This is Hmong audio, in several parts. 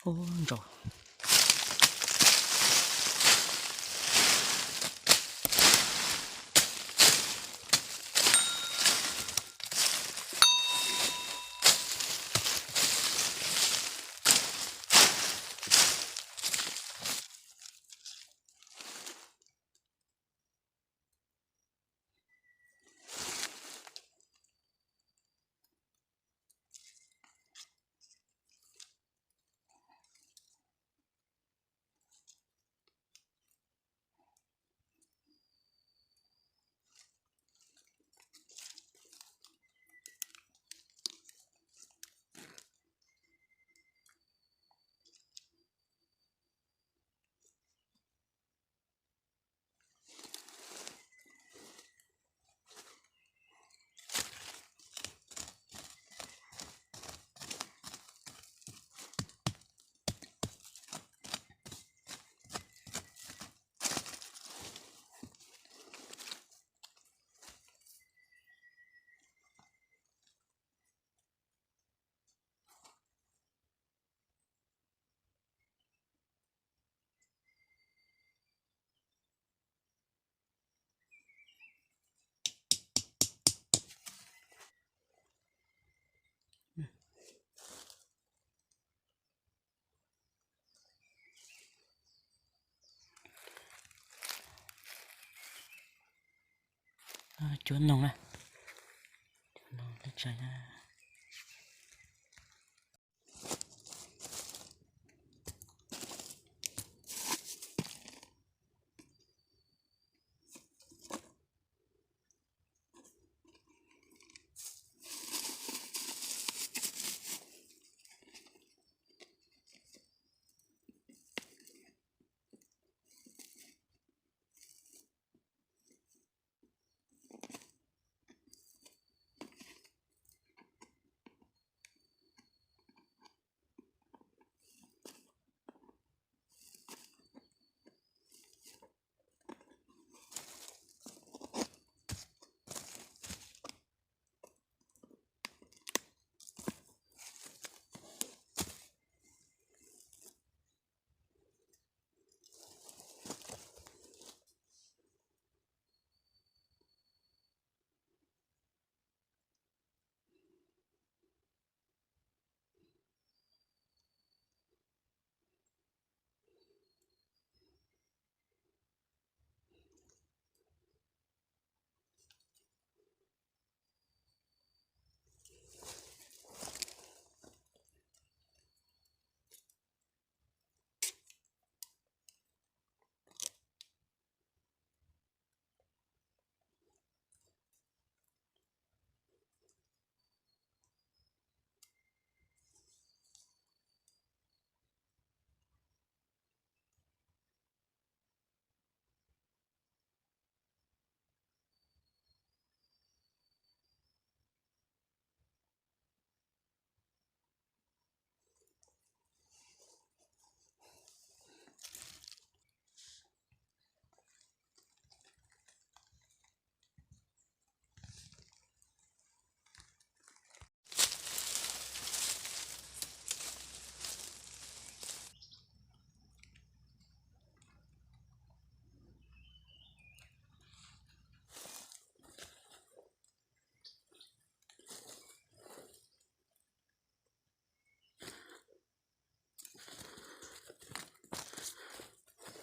Ntsaum. Cuab noog na. Cuab noog teb tsaig na.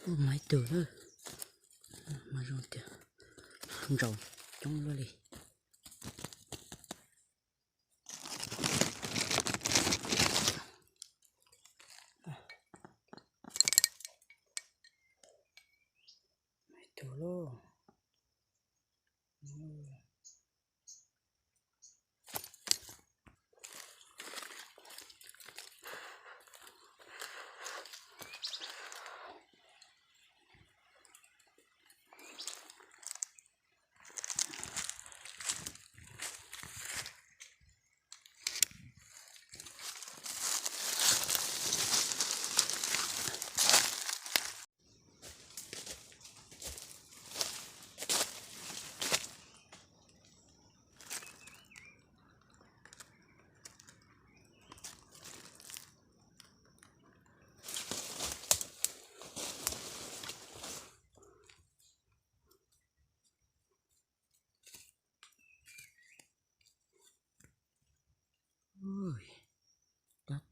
Ub, mas ib tug lawm, mas zoo tias ntsaum coob luaj li. Mas ib tug lauj.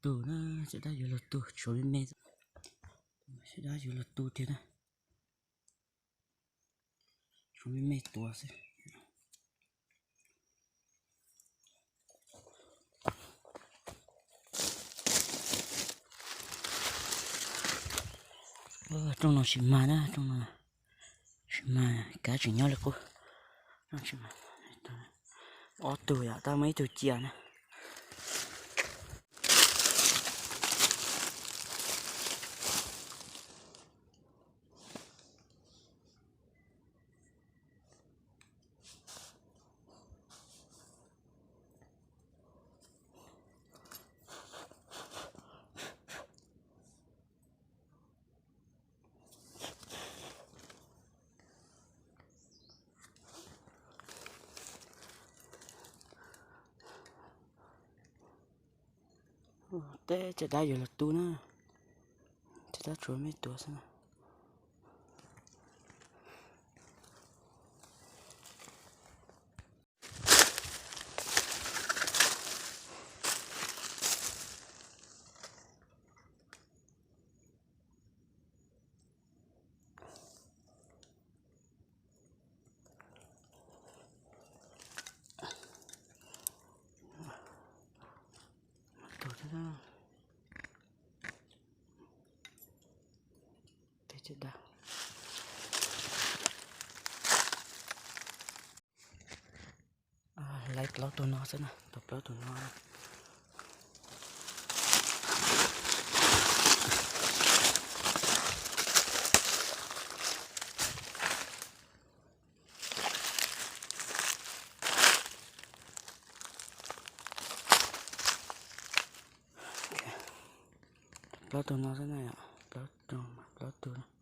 tu na, caj dab yuav luag tu, tshuav me me, caj dab yuav luag tu tiag na, tshuav me me tuav xwb. Rooj no tsis mag na, rooj no tsis mag, kav tseem nyob li qub. Ob tug yom, tab muaj ib tug cia na. Teb caj dab yuav luag tu na, caj dab tshuav me tuav xwb na. Laiv plaub tug no xwb na, tus plaub tug no. Plaub tug no xwb na yom, plaub tug, plaub tug.